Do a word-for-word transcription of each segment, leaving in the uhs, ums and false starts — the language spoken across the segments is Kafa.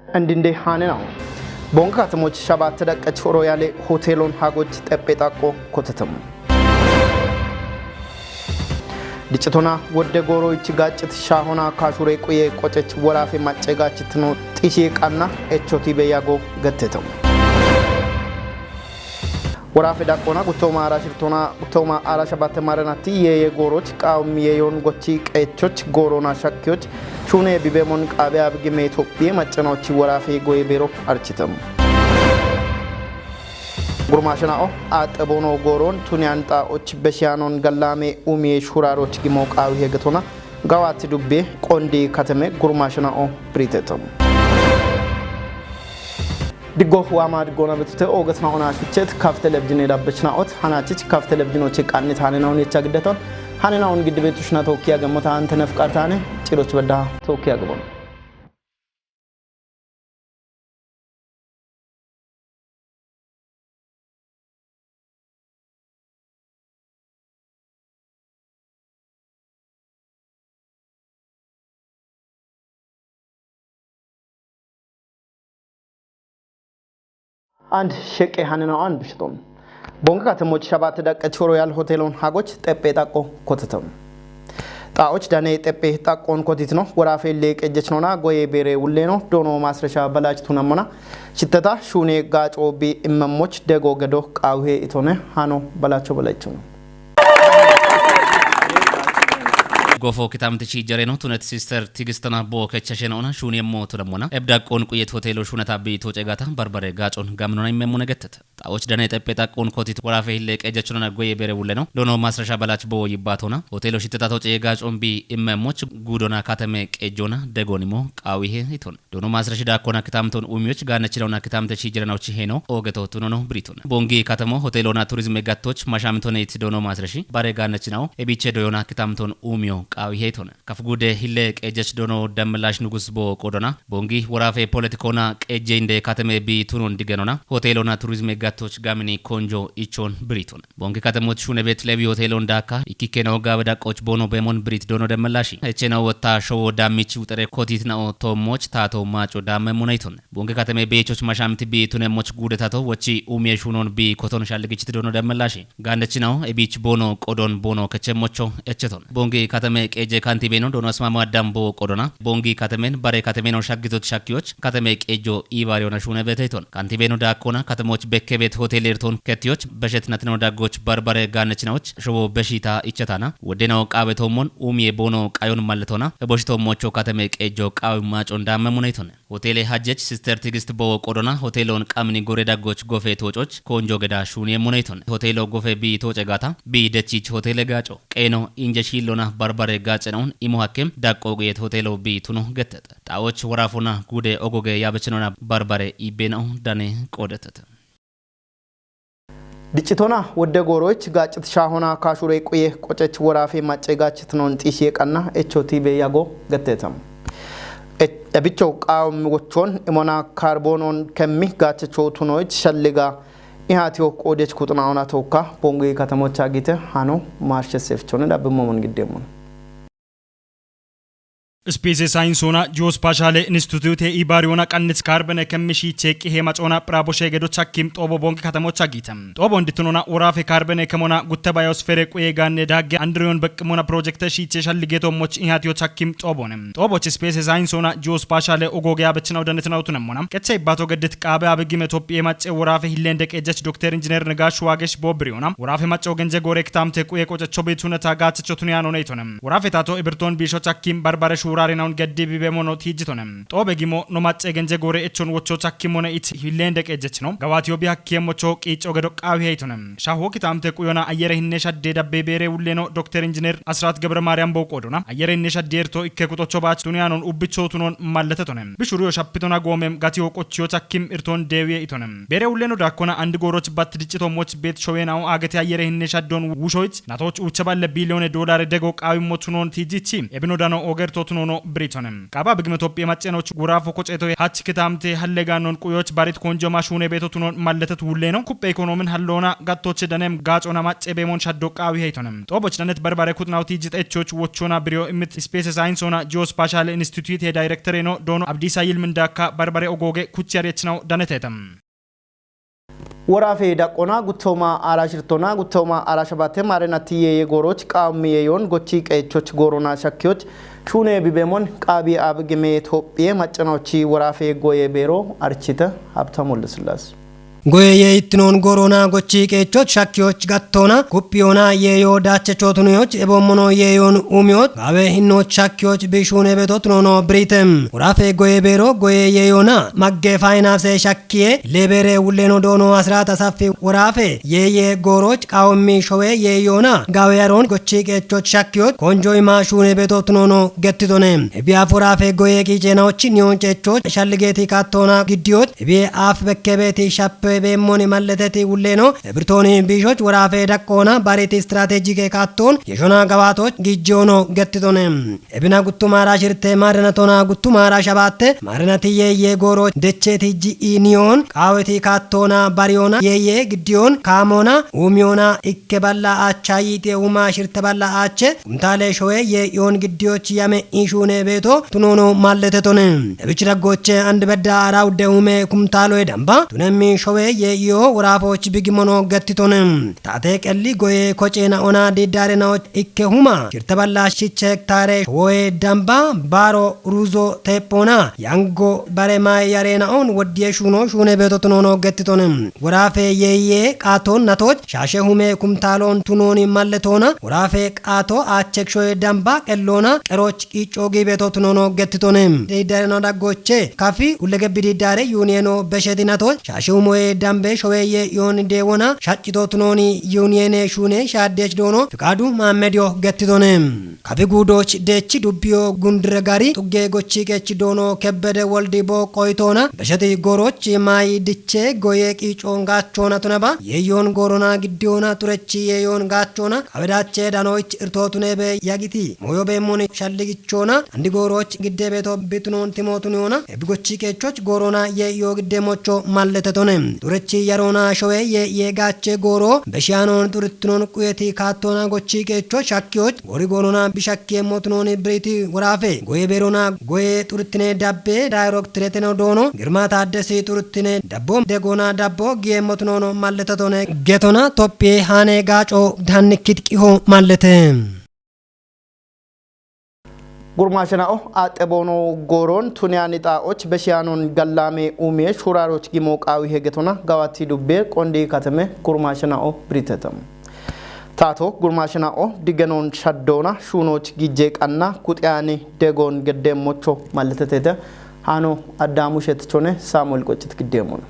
እንዲንዴ ሐኔ ነው። ቦንግ ከተሞች ሸባት ደቀች ሮያሌ ሆቴሎን ሀጎች ጠጴ ጣቆ ኮተተሙ። ድጭቶና ወደ ጎሮይች ጋጭት ሻሆና ካሹሬ ቁዬ ቆጨች ወራፌ ማጨጋችት ነው ጢሼ ቃና ኤች ኦ ቲ ቤያጎ ገተተሙ። ወራፌ ዳቆና ጉቶማ አራሽርቶና ጉቶማ አራሸ ባተማረናቲ የየጎሮች ቃውም የዮን ጎቺ ቀየቾች ጎሮና ሸኪዮች ሹኔ ቢቤሞን ቃቢያ ብግሜ ኢትዮጵዬ ማጨናዎች ወራፌ ጎይ ቤሮ አርችተሙ። ጉርማሸናኦ አጠቦኖ ጎሮን ቱኒያን ጣኦች በሽያኖን ገላሜ ኡሜ ሹራሮች ግሞ ቃዊ ሄገቶና ጋዋት ዱቤ ቆንዲ ከተሜ ጉርማሸናኦ ብሪተተሙ። ድጎ ዋማ ድጎና በትተ ኦገትና ኦና ሽቸት ካፍ ቴሌቪዥን የዳበችና ኦት ሐናችች ካፍ ቴሌቪዥኖች ቃኒት ሐኔናውን የቻ ግደታውን ሐኔናውን ግድ ቤቱሽና ተወኪያ ገሞታ አንተ ነፍቃርታነ ጭሮች በዳ ተወኪያ ገቦን። አንድ ሸቄ ሐነናው አንድ ብሽጦም ቦንግ ከተሞች ሸባት ደቀች ሮያል ሆቴሎን ሀጎች ጠጴ ጣቆ ኮትተም። ጣኦች ዳኔ ጠጴ ጣቆን ኮቲት ነው። ወራፌ ሌቅ እጀች ነውና ጎዬ ቤሬ ውሌ ነው። ዶኖ ማስረሻ በላች ቱነሞና ሽተታ ሹኔ ጋጮ ቢ እመሞች ደጎ ገዶ ቃውሄ ኢቶነ ሐኖ በላቸው በላቸው ነው። ጎፎ ክታምት ሺ ጀሬ ነው። ቱነት ሲስተር ቲግስትና ቦ ከቸሸ ነውና ሹኔ ሞ ቱነሞና እብዳቆን ቁየት ሆቴሎ ሹነታ ቢ ቶጨጋታ በርበሬ ጋጮን ጋምኖና ይመሙ ነገተት ጣዎች ደነ ጠጴ ጣቆን ኮቲት ወራፌ ሂለ ቀጀቹና ጎዬ ቤሬ ውለ ነው። ዶኖ ማስረሻ በላች ቦ ይባቶና ሆቴሎ ሽተታ ተውጨ የጋጮን ቢ እመሞች ጉዶና ካተመ ቀጆና ደጎኒሞ ቃዊሄ ይቶን። ዶኖ ማስረሽ ዳኮና ክታምቶን ኡሚዮች ጋነችለውና ክታምተ ሺ ጀረናዎች ሄኖ ኦገቶ ቱኖኖ ብሪቶን። ቦንጊ ካተሞ ሆቴሎና ቱሪዝም የጋቶች ማሻምቶነ ይት ዶኖ ማስረሽ ባሬ ጋነችናው ኤቢቼ ዶዮና ክታምቶን ኡሚዮ ቃዊሄ ይቶን። ከፍጉደ ሂለ ቀጀች ዶኖ ደምላሽ ንጉስ ቦ ቆዶና ቦንጊ ወራፌ ፖለቲኮና ቀጄ እንደ ካተሜ ቢ ቱኖ እንዲገኖና ሆቴሎና ቱሪዝም የጋቶች ጋሚኒ ኮንጆ ኢቾን ብሪቱን። ቦንጊ ከተሞች ሹነ ቤት ለቢ ሆቴሎ እንዳካ ኢኪኬ ነው ጋበ ዳቆች ቦኖ በሞን ብሪት ዶኖ ደመላሺ። እቼ ነው ወታ ሾዎ ዳሚች ውጠሬ ኮቲት ነው ቶሞች ታቶ ማጮ ዳመ ሙነይቱን። ቦንጊ ከተሜ ቤቾች ማሻምት ቢ ቱነሞች ጉደታቶ ወቺ ኡሜ ሹኖን ቢ ኮቶን ሻልግችት ዶኖ ደመላሺ። ጋንደችናው ኤቢች ቦኖ ቆዶን ቦኖ ከቸሞቾ ኤቸቶን። ቦንጌ ከተመ ቄጄ ካንቲቤኖ ዶኖ አስማማ ዳምቦ ቆዶና። ቦንጌ ከተሜን ባሬ ከተሜኖ ሻግቶች ሻኪዎች ከተሜ ቄጆ ኢባሪዮና ሹነ ቤቴቶን። ካንቲቤኖ ዳኮና ከተሞች በከቤት ሆቴል ኤርቶን ከቲዎች በሸትነትነው ዳጎች በርበሬ ጋነችናዎች ሽቦ በሺታ ኢቸታና። ወዴናው ቃቤቶሞን ኡሜ ቦኖ ቃዮን ማለቶና። እቦሽቶሞቾ ከተሜ ቄጆ ቃዊ ማጮ እንዳመሙነይቶን። ሆቴሌ ሀጀች ሲስተር ትግስት ቦ ቆዶና ሆቴሎን ቃምኒ ጎሬ ዳጎች ጎፌ ቶጮች ኮንጆ ገዳ ሹን የሙነይቶን። ሆቴሎ ጎፌ ቢ ቶጨ ጋታ ቢ ደቺች ሆቴሌ ጋጮ። ቄኖ ኢንጀ ሺሎና በርበሬ ጋጨነውን ኢሞ ሐኬም ዳቆ ጉየት ሆቴሎ ቢ ቱኖ ገተጠ። ጣዎች ወራፎና ጉዴ ኦጎገ ያበችኖና በርበሬ ኢቤናው ዳኔ ቆደተተ። ድጭቶና ወደ ጎሮች ጋጭት ሻሆና ካሹሬ ቁዬ ቆጨች ወራፌ ማጨጋችት ነውን ጢሽ የቀና ኤች ኦ ቲ ቤ ያጎ ገተተም። ኤ-፣ ኤብቸው ቃውም ወቾን እሞና ካርቦኖን ከሚ ጋቸቸው ቱኖች ሸልጋ ኢሃቲዮ ቆዴች ኩጥና ኦና ተውካ ቦንጌ ከተሞች አጊተ ሃኖ ማርሸ ሴፍቾን ዳብሞሙን ግዴሙን። ስፔስ ሳይንሶና ጂኦስፓሻል ኢንስቲትዩት ኢባሪዮና ቀንት ካርበነ ከምሺ ቼቅ ሄ ማጮና ፕራቦሼ ገዶች ሐኪም ጦቦ ቦንግ ከተሞች አጊተም። ጦቦ እንድትኖና ወራፌ ካርበነ ከሞና ጉተባዮስፌሬ ቁዬ ጋኔ ዳጌ አንድሪዮን በቅሞና ፕሮጀክት ሺቼ ሸልጌቶሞች ኢሃቲዮች ሐኪም ጦቦንም። ጦቦች ስፔስ ሳይንሶና ጂኦስፓሻል ኦጎጊያ በችናው ደነትናው ቱነሞና። ቀቼ ይባቶ ገድት ቃበ አብጊም ኢትዮጵያ ማጨ ወራፌ ሂሌ እንደ ቀጀች ዶክተር ኢንጂነር ነጋሽ ዋገሽ ቦብሪዮና። ወራፌ ማጨው ገንጀ ጎሬ ክታምቴ ቁዬ ቆጨቾ ቤቱነታ ጋቸቾ ቱንያኖ ነይቶንም። ወራፌ ታቶ ኢብርቶን ቢሾች ሐኪም በርባረ ሹራሬናውን ገዲ ቢቤሞኖ ቲጅቶንም። ጦበ ጊሞ ኖማጨ ገንጀ ጎሬ እቾን ወቾች ሐኪም ሆነ ኢት ሂሌ እንደ ቀጀች ነው። ገባቲዮ ቢሐኪም ወቾ ቂጮ ገዶ ቃዊ ሄይቶንም። ሻሆ ኪታምተ ቁዮና አየረ ህኔ ሸዴ ደቤ ቤሬ ውሌ ነው። ዶክተር ኢንጂነር አስራት ገብረ ማርያም በውቆዶና አየረ ህኔ ሸዴ ኤርቶ ኢከ ኩጦቾ ባች ቱንያኖን ኡብቾ ቱኖን ማለተቶነ። ብሹሪዮ ሸፕቶና ጎሜም ጋቲዮ ቆቺዮ ቻኪም እርቶን ዴዊየ ኢቶነ። ቤሬ ውሌ ነው ዳኮና አንድ ጎሮች ባት ድጭቶሞች ቤት ሾዌናው አገቴ አየረ ህኔ ሸዶን ውሾይት ናቶች ኡቸ ባለ ቢሊዮን ዶላር ደጎ ቃዊ ሞቱኖን ቲጂቺ ኤብኖ ዳኖ ኦገርቶ ቱኖን no Britain. Qaba bigme Tophiye maccenoch wuraafo koceto hach kitamte halleganon quyoch barit konjoma shune beto tunon malletet wulleno kuppe ekonomin hallona gattoche danem gaacona macce beemon shaddo qaawi heytonem. Xooboch danet barbare kutnawti jixechoch wochona biriyo imit Space Science ona Geospatial Institute he director no doono Abdiisa Yilmindakka barbare ogooge kuchi arechnaw danetetem. Woraafe daqqona guttooma aaraashirtona guttooma aaraashabaate maarenati yeeye gooroch qaawammi yeeyoon gochi qeechoch goorona shakkiyoch shuune bibeemon qaabi abigime Tophiye maccanochi woraafe goye beero archite Habtamu Wolde Sillaase. Goye ye ittinon goorona gochi qeechoch shakkiyoch gattoona kuphiyoona yeeyo daache chootunuyoch eboommono yeeyoon uumiyoch gaawe hinnoch shakkiyoch bishuune beto tunono biritem. Woraafe goye beero goye yeeyoona magge faayinaafse shak kiye lebeere wulleno doono Asiraat Asaffi woraafe yeeye gooroch qaawammi showe yeeyoona gaawe yaroon gochi qeechoch shakkiyoch konjo ima shuune beto tunono gettitone. Ebiyaaf woraafe goye qiicenaochi niyoon ceechoch shalligeeti kaattoona giddiyoch ebiye aaf bekkebeeti shappe beemmoni malleteti wulleno ebirtooni biishoch woraafe daqqoona bariti istirateejike kaattoon yeshona gawaatoch gijjiyoono gettitone. Ebina guttumaara shirte maarenatona guttumaara shabaatte maarenati yeeye gooroch decheti ji'i niyoon qaaweti kaattoona bariyoona yeeye giddiyoon kaamoona uumiyoona ikke balla aacha yiixe uuma shirte balla aache kumtaale showe yee'iyoon giddiyoch yame ishuune beeto tunoono malletetone. Ebich daggoche andi bedda ara udde uume kumtaaloe damba tunemmi showe yee'iyo woraafoch bigimono gettitone. Taate qelli goye koceena ona diiddaarena och ikke huma shirte balla shiche hektaare showoe damba baaro ruuzo teephoona yango bare maye yareena on woddiye shuuno shuune beeto tunoono gettitone. Woraafe yeeye qaatoon natoch shaashe hume kumtaaloon tunooni malletoona woraafe qaato aachek shoye damba qelloona qeroch qiicco giibeto tunoono gettitone. Diiddaarena daggoche kafi ullegebbi diiddaare yuuniyeno besheti natoch shaashe humoye dambe showe yee'iyoon deewona shaccito tunooni yuuniyene shuune shaaddeech doono Fiqaadu Maammediyo gettitone. Kafi guudoch deechi dubbiyo gundire gari xugge gochi qeech doono Kebbede Woldi boo qoyitoona besheti gooroch maayi diche goye qiicoon gaachoona tuneba yeeyoon goorona giddiyoona xurechi yeeyoon gaachoona qawedaache danoich irtoo tunebe yagiti mooyo beemmoni shalligichoona andi gooroch gidde beeto bitunoon timootuniyoona ebi gochi qeechoch goorona yee'iyo giddeemocho malletetone. Xurechi yaroona showe yee'iye gaache gooro beshiyaanoon xurittinoon quyeti kaattoona gochi qeechoch shakkiyoch goori goorona bishakkiyeemmotunooni biriti woraafe goye beerona goye xurittine dabbe daayirektireteno doono Girma Taaddesi xurittine dabbo degoona dabbo giyeemmotunoono malletetone. Getona Tophiye haane gaaco dannikkit qiho mallete. Gurmaashena'o aaxxe boono gooroon tuniyani xaa'och beshiyaanon gallaame uumiye shuuraaroch gimo qaawi hegetona gawaati dubbe Qondi Kateme gurmaashena'o biritetem. Taato gurmaashena'o digenoon shaddoona shuunoch gijje qanna kuxiyani degoon geddeemmocho malletetete. Haano Addaamu Shettichone Saamu'el Qoccit giddeemmona.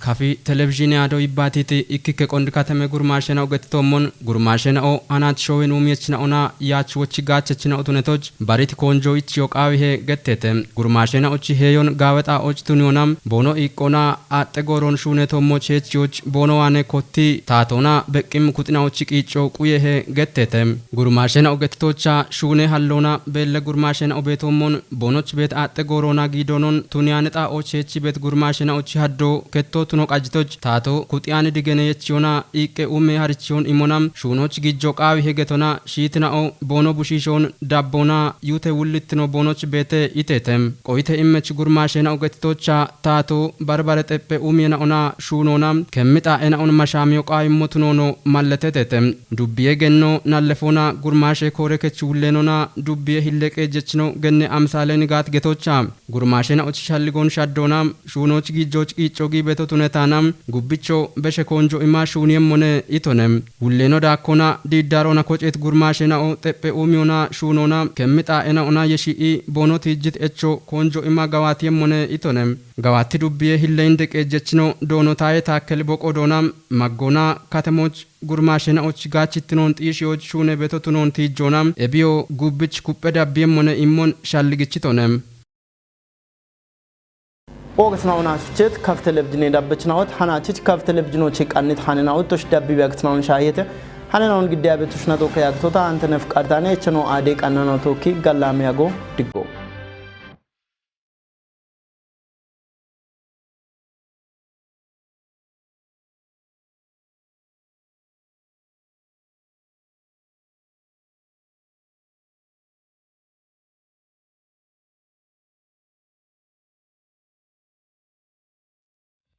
Kafi televizhiine ado yibbaatiti ikkikke Qondi Kateme gurmaashena'o gettitoommon gurmaashena'o hanaach shoowen uumiyechina'ona yaach wochi gaachechina'o tunetoch barit koonjo ichiyo qaawihe getteete. Gurmaashena'ochi heeyon gaawe xaa'och tuniyona boono iiqqoona aaxxe gooroon shuuneetoommoch heechiyoch boono waane kotti taatoona beqqim kuxina'ochi qiicco quyehe getteete. Gurmaashena'o gettitoocha shuune halloona beelle gurmaashena'o beetoommon boonoch beet aaxxe gooroona giidoonon tuniyaane xaa'och heechi beet gurmaashena'ochi haddo kettoo tuno qajjitoch taato kuxiyaani digene yechiyona iiqqe ume harichiyon imona shuunoch gijjo qaawi hegetona shiitina'o boono bushiishoon dabboona yute wullittino boonoch beete iteete. Qoyite immech gurmaashena'o gettitoocha taato barbare xephe umiyena'ona shuunoona kemmi xaa'ena'on mashaamiyo qaawimmo tunoono malleteteete. Dubbiye genno nallefoona gurmaashe koore kech wulleenona dubbiye hille qeejjechino genne amsaale nigaat getocha. Gurmaashena'ochi shalligoon shaddoona shuunooch giijjooch qiicco giibeto tunetaana gubbicho beshe koonjo ima shuuniyemmone itone. Wulleeno daakkoona diiddaaroona koceet gurmaashena'o xephe uumiyona shuunoona kemmi xaa'ena'ona yeshi'i boono tiijjit echo koonjo ima gawaatiyemmone itone. Gawaatti dubbiye hille inde qeejjechino doono taaye taakkeli boqo doona maggoona katemoch gurmaashena'och gaachittinoon xiishiyoch shuune beto tunoon tiijjoona ebiyo gubbich kuphe dabbiyemmone immon shalligichitone. Oogatna'o naasuchet kaf televizhine dabbechna'ot hanaachich kaf televizhinoche qannit hanena'ot tosh dabbibi agatna'on shaayete. Ane noon giddiya betushna toke yagtota antene fqartane echeno aade qannano tokki gallame yago diggo.